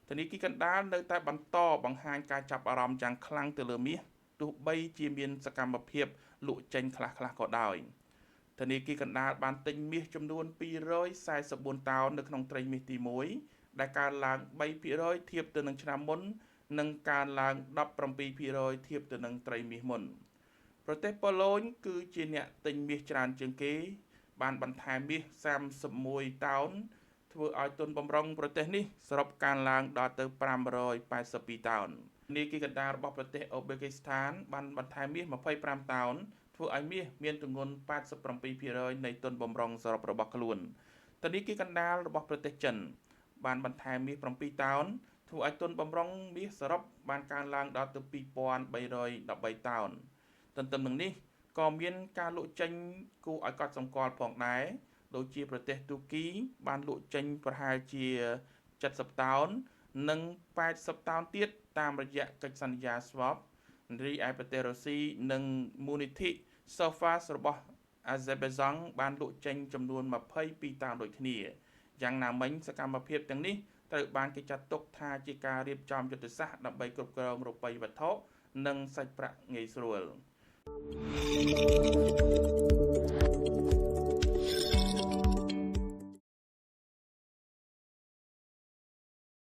ធនាគារកណ្ដាលនៅតែបន្តបង្ហាញការចាប់អារម្មណ៍យ៉ាងខ្លាំងទៅលើមាសទោះបីជាមានសកម្មភាពលក់ចេញខ្លះៗក៏ដោយ។ ធនាគារកណ្ដាលបានទិញមាសចំនួន244តោននៅក្នុងត្រីមាសទី1ដែលកើនឡើង3%ធៀបទៅនឹងឆ្នាំមុន និងកើនឡើង17%ធៀបទៅនឹងត្រីមាសមុន។ ប្រទេសប៉ូឡូញគឺជាអ្នកទិញមាសច្រើនជាងគេ បានបន្ថែមមាស31តោនធ្វើឲ្យទុនបំរុងប្រទេសនេះសរុបកើនឡើងដល់ទៅ582តោន។ ធនាគារកណ្ដាលរបស់ប្រទេសអូបេគីស្ថានបានបន្ថែមមាស25តោនធ្វើឲ្យមាសមានទម្ងន់87%នៃទុនបំរុងសរុបរបស់ខ្លួន។ ធនាគារកណ្ដាលរបស់ប្រទេសចិនបានបន្ថែមមាស7តោនធ្វើឲ្យទុនបំរុងមាសសរុបបានកើនឡើងដល់ទៅ2313តោន។ ទន្ទឹមនឹងនេះក៏មានការលក់ចេញគួរឲ្យកត់សម្គាល់ផងដែរ ដូចជាប្រទេសទូគីបានលក់ចេញប្រហែលជា70តោននិង80តោនទៀតតាមរយៈកិច្ចសន្យា swap រីឯប្រទេសរុស្ស៊ីនិងមូលនិធិ SOFAS របស់អាហ្សេបៃហ្សង់បានលក់ចេញចំនួន22តោនដូចគ្នា។ យ៉ាងណាមិញសកម្មភាពទាំងនេះត្រូវបានគេចាត់ទុកថាជាការរៀបចំយុទ្ធសាស្ត្រដើម្បីគ្រប់គ្រងរូបិយវត្ថុនិងសាច់ប្រាក់ងាយស្រួល។